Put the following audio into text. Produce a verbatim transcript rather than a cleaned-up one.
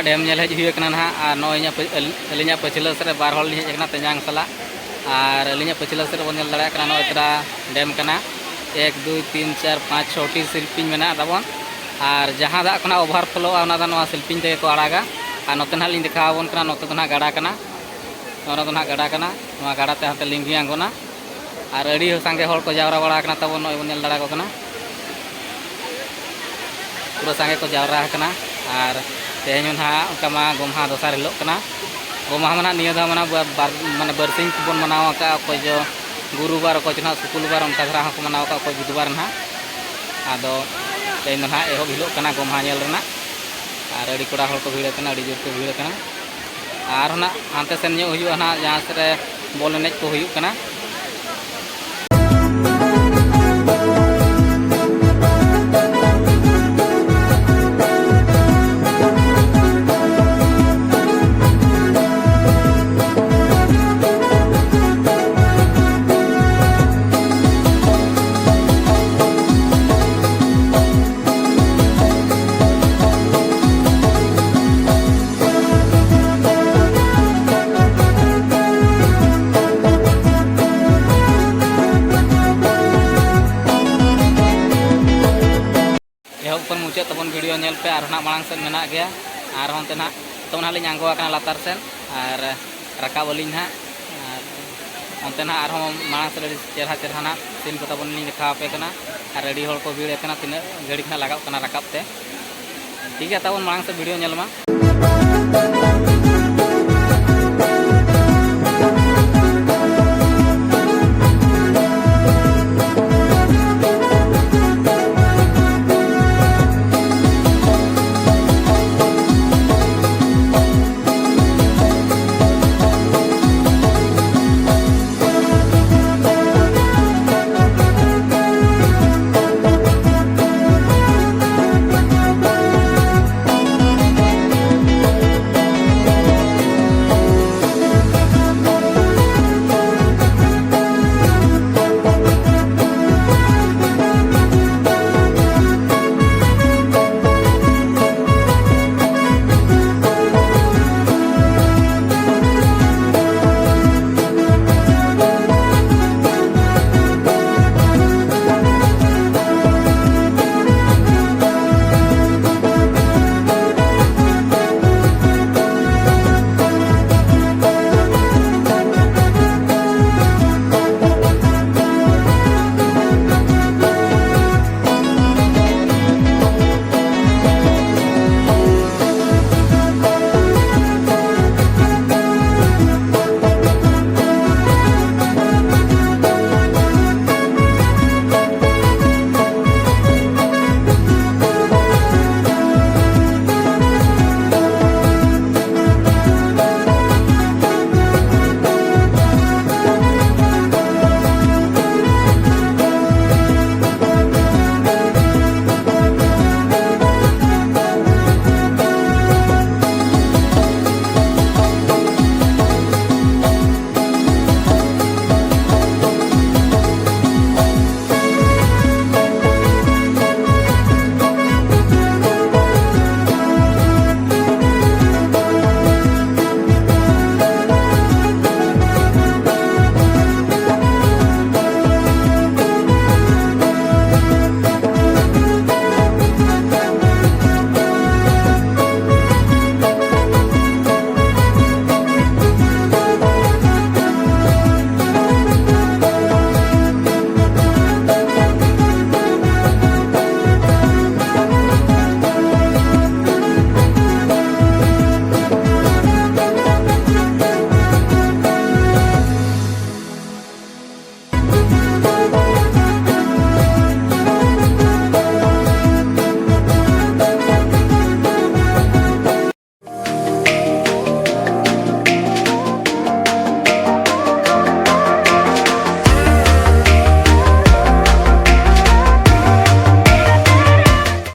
Dam ᱧᱮᱞ ᱦᱮᱡ ᱦᱩᱭ ᱟᱠᱟᱱᱟ ᱱᱟᱦᱟᱜ, ᱟᱨ ᱱᱚᱜᱼᱚᱭ ᱤᱧᱟᱹᱜ ᱯᱟᱹ-, ᱟᱹᱞᱤᱧᱟᱜ ᱯᱟᱹᱪᱷᱞᱟᱹ ᱥᱮᱫ ᱨᱮ ᱵᱟᱨ ᱦᱚᱲ ᱞᱤᱧ ᱦᱮᱡ ᱟᱠᱟᱱᱟ ᱛᱮᱧᱟᱝ ᱥᱟᱞᱟᱜ᱾ ᱟᱨ ᱟᱹᱞᱤᱧᱟᱜ ᱯᱟᱹᱪᱷᱞᱟᱹ ᱥᱮᱫ ᱨᱮᱵᱚᱱ ᱧᱮᱞ ᱫᱟᱲᱮᱭᱟᱜ ᱠᱟᱱᱟ, ᱱᱚᱜᱼᱚᱭ ᱛᱚᱨᱟ ᱰᱮᱢ ᱠᱟᱱᱟ᱾ ᱮᱠ, ᱫᱩᱭ, ᱛᱤᱱ, ᱪᱟᱨ, ᱯᱟᱸᱪ, ᱪᱷᱚᱴᱤ ᱥᱤᱞᱯᱤᱧ ᱢᱮᱱᱟᱜ ᱛᱟᱵᱚᱱ᱾ ᱟᱨ ᱡᱟᱦᱟᱸ ᱫᱟᱜ ᱠᱷᱚᱱᱟᱜ ᱚᱵᱷᱟᱨ ᱯᱷᱞᱳᱜᱼᱟ, ᱚᱱᱟ ᱫᱚ ᱱᱚᱣᱟ ᱥᱤᱞᱯᱤᱧ ᱛᱮᱜᱮ ᱠᱚ ᱟᱲᱟᱜᱟ᱾ ᱟᱨ ᱱᱚᱛᱮ ᱱᱟᱦᱟᱜ ᱞᱤᱧ ᱫᱮᱠᱷᱟᱣ ᱟᱵᱚᱱ ᱠᱟᱱᱟ, ᱱᱚᱛᱮ ᱫᱚ ᱱᱟᱦᱟᱜ ᱜᱟᱰᱟ ᱠᱟᱱᱟ᱾ ᱱᱚᱣᱟ ᱫᱚ ᱱᱟᱦᱟᱜ ᱜᱟᱰᱟ ᱠᱟᱱᱟ᱾ ᱱᱚᱣᱟ ᱜᱟᱰᱟ ᱛᱮ ᱦᱟᱱᱛᱮ ᱞᱤᱸᱜᱤ ᱟᱬᱜᱚᱱᱟ᱾ ᱟᱨ ᱟᱹᱰᱤ ᱥᱟᱸᱜᱮ ᱦᱚᱲ ᱠᱚ ᱡᱟᱣᱨᱟ ᱵᱟᱲᱟ ᱟᱠᱟᱱᱟ ᱛᱟᱵᱚᱱ, ᱱᱚᱜᱼᱚᱭ ᱵᱚᱱ ᱧᱮᱞ ᱫᱟᱲᱮ ᱟᱠᱚ ᱠᱟᱱᱟ᱾ ᱯᱩᱨᱟᱹ ᱥᱟᱸᱜᱮ ᱠᱚ ᱡᱟᱣᱨᱟ ᱟᱠᱟᱱᱟ᱾ ᱟᱨ ᱛᱮᱦᱮᱧ ᱦᱚᱸ ᱱᱟᱦᱟᱜ ᱚᱱᱠᱟ ᱢᱟ ᱜᱚᱢᱦᱟ ᱫᱚᱥᱟᱨ ᱦᱤᱞᱳᱜ ᱠᱟᱱᱟ᱾ ᱜᱚᱢᱦᱟ ᱢᱟ ᱱᱟᱦᱟᱜ ᱱᱤᱭᱟᱹ ᱫᱷᱟᱣ ᱢᱟ ᱱᱟᱦᱟᱜ ᱵᱟᱨ, ᱵᱟᱨ, ᱢᱟᱱᱮ ᱵᱟᱨᱥᱤᱧ ᱵᱚᱱ ᱢᱟᱱᱟᱣ ᱟᱠᱟᱫᱼᱟ, ᱚᱠᱚᱭ ᱪᱚ ᱜᱩᱨᱩᱵᱟᱨ, ᱚᱠᱚᱭ ᱪᱚ ᱱᱟᱦᱟᱜ ᱥᱩᱠᱩᱞᱵᱟᱨ, ᱚᱱᱠᱟ ᱫᱷᱟᱨᱟ ᱦᱚᱸᱠᱚ ᱢᱟᱱᱟᱣ ᱟᱠᱟᱫᱼᱟ, ᱚᱠᱚᱭ ᱵᱩᱫᱷᱵᱟᱨ ᱱᱟᱦᱟᱜ᱾ ᱟᱫᱚ ᱛᱮᱦᱮᱧ ᱫᱚ ᱱᱟᱦᱟᱜ ᱮᱦᱚᱵ ᱦᱤᱞᱳᱜ ᱠᱟᱱᱟ ᱜᱚᱢᱦᱟ ᱧᱮᱞ ᱨᱮᱱᱟᱜ᱾ ᱟᱨ ᱟᱹᱰᱤ ᱠᱚᱲᱟ ᱦᱚᱲ ᱠᱚ ᱵᱷᱤᱲ ᱟᱠᱟᱱᱟ, ᱟᱹᱰᱤ ᱡᱳᱨ ᱠᱚ ᱵᱷᱤᱲ ᱟᱠᱟᱱᱟ᱾ ᱟᱨᱦᱚᱸ ᱱᱟᱜ ᱦᱟᱱᱛᱮ ᱥᱮᱱ ᱧᱚᱜ ᱦᱩᱭᱩᱜᱼᱟ ᱱᱟᱜ, ᱡᱟᱦᱟᱸ ᱥᱮᱫ ᱨᱮ ᱵᱚᱞ ᱮᱱᱮᱡ ᱠᱚ ᱦᱩᱭᱩᱜ ᱠᱟᱱᱟ᱾ ᱮᱦᱚᱵ ᱠᱷᱚᱱ ᱢᱩᱪᱟᱹᱫ ᱛᱟᱵᱚᱱ ᱵᱷᱤᱰᱤᱭᱳ ᱧᱮᱞ ᱯᱮ, ᱟᱨᱦᱚᱸ ᱱᱟᱜ ᱢᱟᱲᱟᱝ ᱥᱮᱫ ᱢᱮᱱᱟᱜ ᱜᱮᱭᱟ᱾ ᱟᱨᱦᱚᱸ ᱚᱱᱛᱮ ᱱᱟᱜ ᱛᱚ ᱱᱟᱜ ᱞᱤᱧ ᱟᱬᱜᱚ ᱟᱠᱟᱱᱟ ᱞᱟᱛᱟᱨ ᱥᱮᱫ, ᱟᱨ ᱨᱟᱠᱟᱵ ᱟᱹᱞᱤᱧ ᱱᱟᱜ᱾ ᱟᱨ ᱚᱱᱛᱮ ᱱᱟᱜ ᱟᱨᱦᱚᱸ ᱢᱟᱲᱟᱝ ᱥᱮᱫ ᱟᱹᱰᱤ ᱪᱮᱦᱨᱟ ᱪᱮᱦᱨᱟ ᱱᱟᱜ ᱥᱤᱱ ᱠᱚ ᱛᱟᱵᱚᱱ ᱞᱤᱧ ᱫᱮᱠᱷᱟᱣ ᱟᱯᱮ ᱠᱟᱱᱟ᱾ ᱟᱨ ᱟᱹᱰᱤ ᱦᱚᱲ ᱠᱚ ᱵᱷᱤᱲ ᱟᱠᱟᱱᱟ, ᱛᱤᱱᱟᱹᱜ ᱜᱷᱟᱹᱲᱤᱡ ᱱᱟᱜ ᱞᱟᱜᱟᱜ ᱠᱟᱱᱟ ᱨᱟᱠᱟᱵ ᱛᱮ᱾ ᱴᱷᱤᱠ ᱜᱮᱭᱟ, ᱛᱟᱵᱚᱱ ᱢᱟᱲᱟᱝ ᱥᱮᱫ ᱵᱷᱤᱰᱤᱭᱳ ᱧᱮᱞ ᱢᱟ᱾